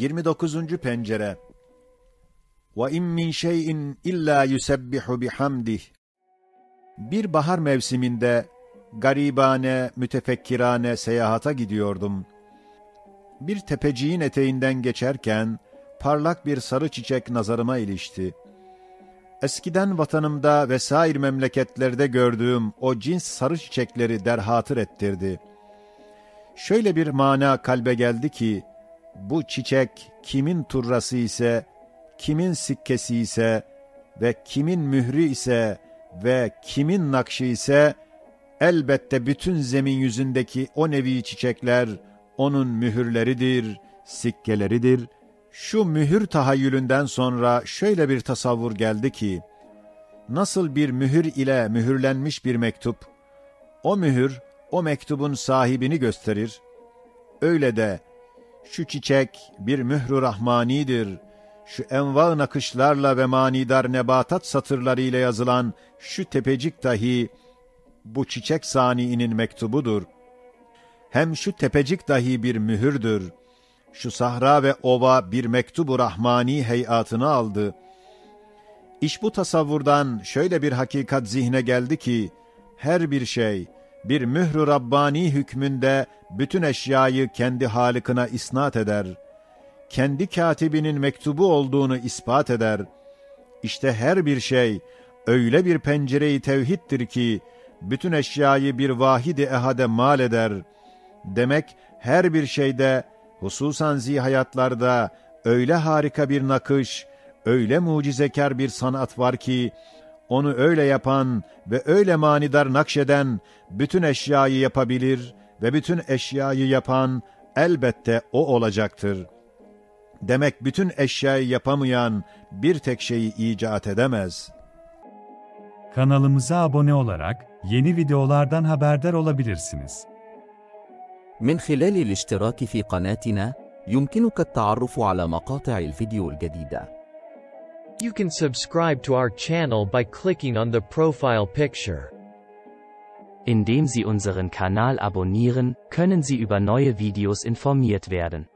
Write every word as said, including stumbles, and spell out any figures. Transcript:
Yirmi dokuzuncu pencere. Ve in min şeyin illa yusebbihu bihamdih. Bir bahar mevsiminde garibane, mütefekkirane seyahata gidiyordum. Bir tepeciğin eteğinden geçerken parlak bir sarı çiçek nazarıma ilişti. Eskiden vatanımda ve sair memleketlerde gördüğüm o cins sarı çiçekleri derhatır ettirdi. Şöyle bir mana kalbe geldi ki, bu çiçek kimin turrası ise, kimin sikkesi ise ve kimin mührü ise ve kimin nakşı ise, elbette bütün zemin yüzündeki o nevi çiçekler onun mühürleridir, sikkeleridir. Şu mühür tahayyülünden sonra şöyle bir tasavvur geldi ki, nasıl bir mühür ile mühürlenmiş bir mektup, o mühür o mektubun sahibini gösterir. Öyle de şu çiçek bir mührü rahmanidir. Şu enva nakışlarla ve manidar nebatat satırlarıyla yazılan şu tepecik dahi bu çiçek saniinin mektubudur. Hem şu tepecik dahi bir mühürdür. Şu sahra ve ova bir mektubu rahmani heyatını aldı. İş bu tasavvurdan şöyle bir hakikat zihne geldi ki, her bir şey bir mührü rabbani hükmünde bütün eşyayı kendi halıkına isnat eder. Kendi katibinin mektubu olduğunu ispat eder. İşte her bir şey öyle bir pencere-i tevhiddir ki, bütün eşyayı bir vahid-i ehade mal eder. Demek, her bir şeyde, hususan zihayatlarda öyle harika bir nakış, öyle mucizekâr bir sanat var ki, onu öyle yapan ve öyle manidar nakşeden bütün eşyayı yapabilir ve bütün eşyayı yapan elbette o olacaktır. Demek, bütün eşyayı yapamayan bir tek şeyi icat edemez. Kanalımıza abone olarak yeni videolardan haberdar olabilirsiniz. من خلال الاشتراك في قناتنا، يمكنك التعرف على مقاطع الفيديو الجديدة. You can subscribe to our channel by clicking on the profile picture. Indem Sie unseren Kanal abonnieren, können Sie über neue Videos informiert werden.